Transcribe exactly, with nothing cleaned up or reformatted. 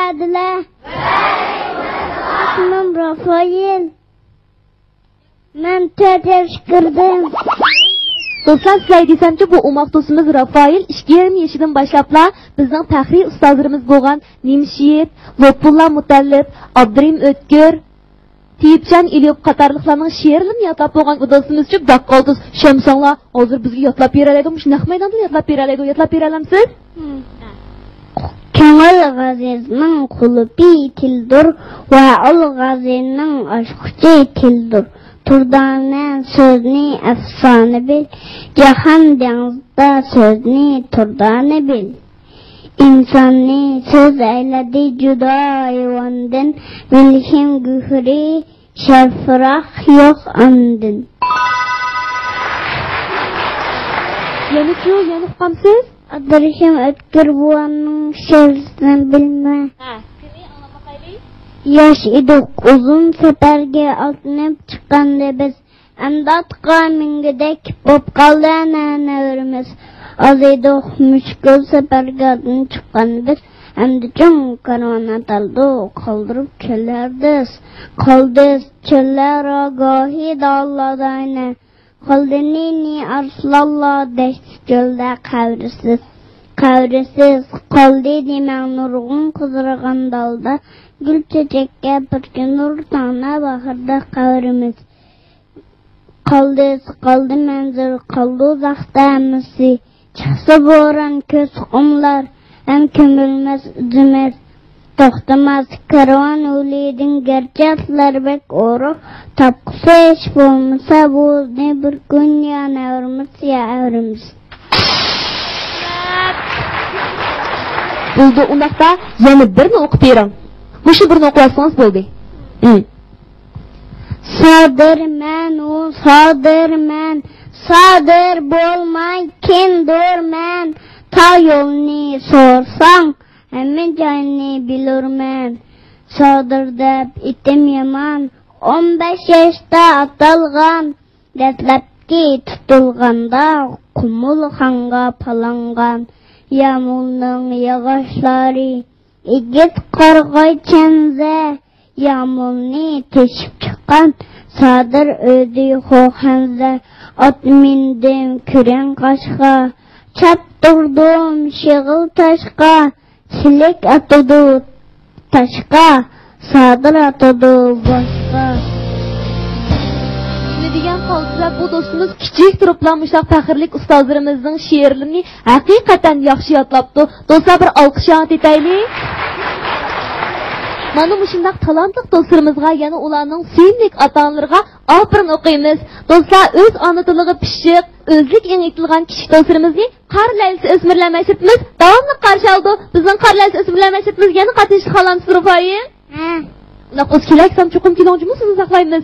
ئەدىلە. ئىسمىم رافائىل. مەن تۆت ياشقا كىردىم. دوستلار، سىلەرگە دېسەمچۇ، بۇ ئوماق دوستىمىز رافائىل ئىككى يېرىم يېشىدىن باشلاپلا بىزنىڭ پەخرىي ئۇستازلىرىمىز بولغان نىمشېھىت، لۇتپۇللا مۇتەللىپ، ئابدۇرېھىم ئۆتكۈر، تېيىپجان ئېلىيوف قاتارلىقلارنىڭ شېئىرلىرىنى يادلاپ بولغان بۇ دوستىمىزچۇ، داققال دوست شەمساڭلار ھازىر بىزگە يادلاپ بېرەلەيدۇ، مۇشۇ نەق مەيداندا يادلاپ بېرەلەيدۇ، يادلاپ بېرەلەمسىز؟ كۆڭۈل غازىنىڭ قۇلۇپى تىلدۇر، ۋە ئۇل غازىنىڭ ئاچقۇچى تىلدۇر. تۇردانە سۆزنى ئەپسانە بىل، جاھان دېڭىزدا سۆزنى تۇردانە بىل. ئىنساننى سۆز ئەيلىدى جۇدا ھايۋاندىن، بىلىشىم گۆھىرى شەرىپراق يوق ئاندىن. يەنىچۇ، يەنە ئۇقامسىز؟ ئابدۇرېھىم ئۆتكۈر بوۋامنىڭ شېئىرىنى بىلمە. ھە، قېنى ئاڭلاپ باقايلى. ياش ئىدۇق، ئۇزۇن سەپەرگە ئاتلىنىپ چىققاندا بىز، ئەمدى ئاتقا مىنگۈدەك بولۇپ قالدى ئەنە نەۋرىمىز. ئاز ئىدۇق، مۈشكۈل سەپەرگە ئاتلىنىپ چىققاندا بىز، ئەمدى چوڭ كارۋان ئاتالدى، قالدۇرۇپ چۆللەردە، قالدى چۆللەر ئاگاھى دالاداينە. قالدى نى-نى ئارسلانلار دەشتى چۆلدە قەبرىسىز، قەبرىسىز. قالدى دېمەڭ نۇرغۇن قىزارغان دالدا، گۈل چېچەككە پۈركىنۇر تاڭدا باھاردا قەبرىمىز. قالدى، قالدى مەنزىل، قالدى ئۇزاقتا ھەممىسى. چىقسا بوران، كۆز قۇملار ھەم كۆمۈلمەس ئىزىمىز. توختىماس كارۋان يولىدىن گەرچە ئاتلار بەك ئورۇق، تاپقۇسى ھېچ بولمىسا بۇ ئىزنى بىر كۈن يا نەۋرىمىز يا ئەۋرىمىز. بولدى، ئۇنداقتا يەنە بىرنى ئوقۇپ بېرىڭ. مۇشۇ بىرنى ئوقۇۋەتسىڭىز بولدى. ھىم. سادىرمەن ئۇ، سادىرمەن، سادىر بولماي كىمدۇرمەن؟ تاغ يولنى سورىساڭ، ھەممە جاينى بىلۇرمەن. سادىر دەپ ئېتىم يامان، ئون بەش ياشتا ئاتالغان. دەسلەپكى تۇتۇلغاندا قۇمۇلخانغا پالانغان. يامۇلنىڭ ياغاچلىرى ئېگىز قارىغاي چەنزە، يامۇلنى تېشىپ چىققان سادىر ئۆزى خوخەنزە. ئات مىندىم كۈرەڭ قاشقا، چاپتۇردۇم شېغىل تاشقا. سىلىك ئاتىدۇ تاشقا، سادىر ئاتىدۇ باشقا. نېمە دېگەن قالسىلەر، بۇ دوستىمىز كىچىك تۇرۇپلا مۇشۇنداق پەخىرلىك ئۇستازلىرىمىزنىڭ شېئىرلىرىنى ھەقىقەتەن ياخشى يادلاپتۇ. دوستلار، بىر ئالقىش ئاڭلىتايلى. مانا مۇشۇنداق تالانتلىق دوستلىرىمىزغا، يەنە ئۇلارنىڭ سۆيۈملۈك ئاتا-ئانىلىرىغا ئاپىرىن ئوقۇيمىز. دوستلار، ئۆز ئانا تىلىغا پىششىق، ئۆزلۈك ئېڭىتىلغان كىچىك دوستلىرىمىزنى قار لەيلىسى ئۆسمۈرلەر مەشرىپىمىز داۋاملىق قارشى ئالىدۇ. بىزنىڭ قار لەيلىسى ئۆسمۈرلەر مەشرىپىمىزگە يەنە قاتنىشىشقا خالامسىز، رۇپايىم؟ ھە. ئۇنداق بولسا كېلەكسەم چوقۇم كېلىڭ، جۇمۇ سىزنى ساقلايمىز.